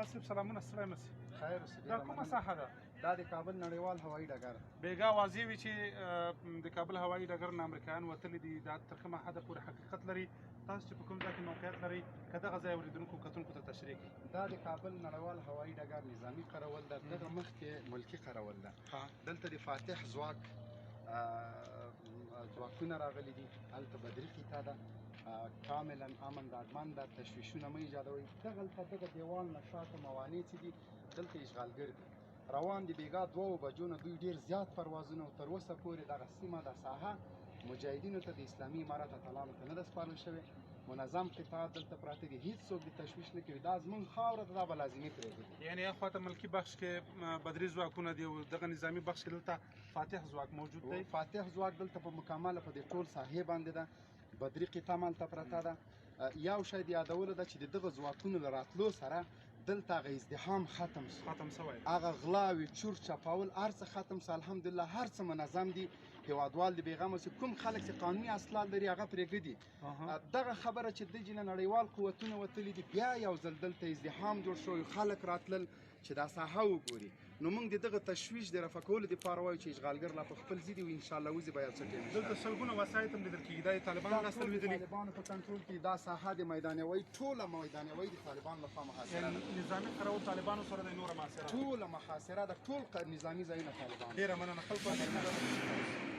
سراج صاحب سلامونه، ستړی مه سي. خیر اوسې. دا کومه ساحه ده؟ دا د کابل نړیوال هوایي ډګر. بیګا واضح وي چې د کابل هوایي ډګر نه امریکایان وتلي دي. دا تر کومه حده پورې حقیقت لري؟ تاسو چې په کوم ځای کې موقعیت لرئ، که دغه ځای اورېدونکو کتونکو ته تشریح کړئ. دا د کابل نړیوال هوایي ډګر نظامي قرول ده، دغه مخکې ملکي قرول ده. دلته د فاتح ځواک ځواکونه راغلي دي، هلته بدري قطعه ده. کاملا امن ډاډمن ده، تشویشونه مه ایجادوئ. دغلته دغه دیوال نه شاته موانع چې دي، دلته اشغالګر دي روان دي. بیګا 2 بجو نه دوی ډیر زیات پروازونه او تر اوسه پورې دغه سیمه، د ساحه مجاهدینو ته، د اسلامي امارت اتلانو ته نه ده سپارل شوې. منظم قطعات دلته پراته دي، هیڅ څوک د تشویش نه کوي. دا زمونږ خاوره ده، دا به لازمي پرېږدي. یعنی اخوا ته ملکي بخش کې بدري ځواکونه دي او دغه نظامي بخش کې دلته فاتح ځواک موجود دی. فاتح ځواک دلته په مکمله په دې ټول ساحې باندې ده، بدري قطعه مالته پرته ده. یو شی د یادولو ده چې د دغه ځواکونو له راتلو سره دلته هغه ازدحام ختم سو، ختم سوی. هغه غلاوې، چور چپاول، هر څه ختم سو. الحمدلله هر څه منظم دي. هیوادوال دې بېغمه سي. کوم خلک چې قانوني اسناد لري، هغه پرېږدي. دغه خبره چې د جنه نړیوال قوتونه وتلي دي، بیا یو ځل دلته ازدحام جوړ شو، خلک راتلل چې دا ساحه وګوري. نو موږ د دغه تشویش د رفع کولو لپاره وایو چې اشغالګر لا په خپل ځای دي او انشاءالله وځي به یو څه ټیم. دلته سلګونه وسایط هم لیدل کېږي، دا د طالبانو دا لاسته ټول د لوېدلي؟ طالبانو په کنټرول کې. دا ساحه د میدان هوایي، ټوله میدان هوایي د طالبانو لخوا محاصره ده. یعنی نظامي قراول طالبانو سره د نوره محاصره. ټوله محاصره ده، ټول نظامي ځایونه طالبان. ډېره مننه خلکو.